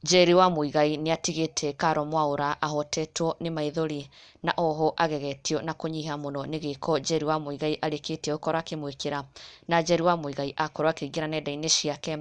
Njeri wa Muigai nĩatigĩte Caro Mwaũra ahotetwo nĩ maithori na oho agegetio na kũnyiha mũno nĩ gĩko Njeri wa Muigai arĩkĩtie gũkorwo akĩmwĩkĩra. Na Njeri wa Muigai akorwo akĩingĩra nenda-inĩ ciake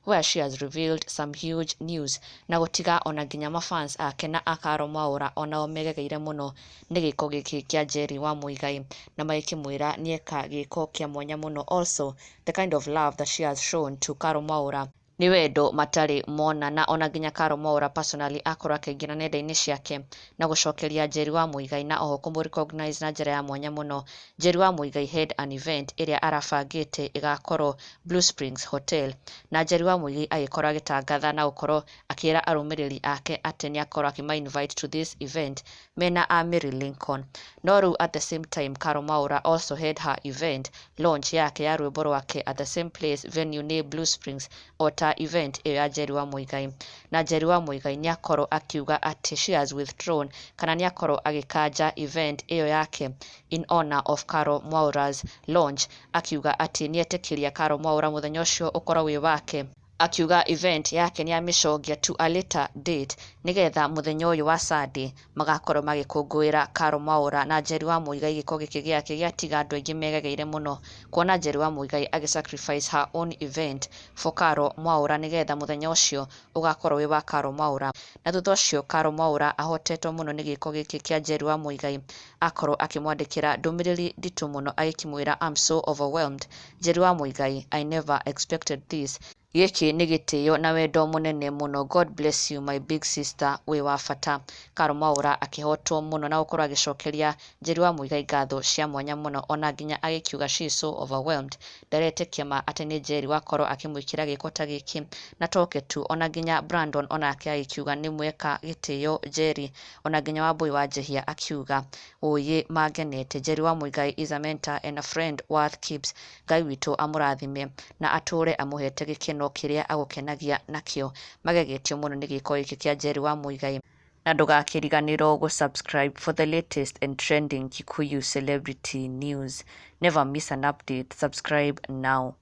where she has revealed some huge news na gũtiga ona nginya ma fans ake na a Caro Mwaũra onao megegeire mũno nĩ gĩko gĩkĩ kĩa Njeri wa Muigai na magĩkĩmwĩra nĩeka gĩko kĩa mwanya mũno. Also, the kind of love that she has shown to Caro Mwaũra nĩ wendo matarĩ mona. Na ona nginya Caro Mwaũra personally akorwo akĩingĩra nenda-inĩ ciake na gũcokeria Njeri wa Muigai na oho kũmũ recognize na njĩra ya mwanya mũno. Njeri wa Muigai had an event ĩrĩa arabangĩte ĩgakorwo Blue Springs Hotel, na Njeri wa Muigai agĩkorwo agĩtangatha na gũkorwo akĩra arũmĩrĩri ake atĩ nĩ akorwo akĩma invite to this event mena a Mary Lincoln. No rĩu at the same time, Caro Mwaũra also had her event launch yake ya rwĩmbo rwake at the same place, venue nĩ Blue Springs, ota event ĩyo ya Njeri wa Muigai. Na Njeri wa Muigai nĩ akorwo akiuga atĩ she has withdrawn, kana nĩ akorwo agĩkanja event ĩyo yake in honor of Caro Mwaũra's launch, akiuga atĩ nĩ etĩkĩria Caro Mwaũra mũthenya ũcio ũkorwo wĩ wake, akiuga event yake nĩ amĩcogia to a later date nĩgetha mũthenya ũyũ wa Sunday magakorwo magĩkũngũĩra Caro Mwaũra. Na Njeri wa Muigai gĩko gĩkĩ gĩake gĩatiga andũ aingĩ megegeire mũno kuona Njeri wa Muigai agĩ sacrifice her own event for Caro Mwaũra nĩgetha mũthenya ũcio ũgakorwo wĩ wa Caro Mwaũra. Na thutha ũcio Caro Mwaũra ahotetwo mũno nĩ gĩko gĩkĩ kĩa Njeri wa Muigai akorwo akĩmwandĩkĩra ndũmĩrĩri nditũ mũno agĩkĩmwĩra, "I'm so overwhelmed, Njeri wa Muigai. I never expected this. Gĩkĩ nĩ gĩtĩo na wendo mũnene mũno. God bless you, my big sister, wĩ wa bata." Caro Mwaũra akĩhotwo mũno na gũkorwo agĩcokeria Njeri wa Muigai ngatho cia mwanya mũno, ona nginya agĩkiuga she is so overwhelmed, ndaretĩkia ma atĩ nĩ Njeri wakorwo akĩmwĩkĩra gĩko ta gĩkĩ. Na toke tu, ona nginya Brandon onake agĩkiuga nĩ mweka gĩtĩo Njeri, ona nginya Wambui wa Njehia akiuga ũyĩ mangenete. Njeri wa Muigai is a mentor and a friend worth keeps. Ngai witũ amũrathime na atũre amũhete gĩkeno kĩrĩa agũkenagia nakĩo. Magegetio mũno nĩ gĩko gĩkĩ kĩa Njeri wa Muigai. Na ndũgakĩriganĩrwo gũ subscribe for the latest and trending Kikuyu celebrity news. Never miss an update. Subscribe now.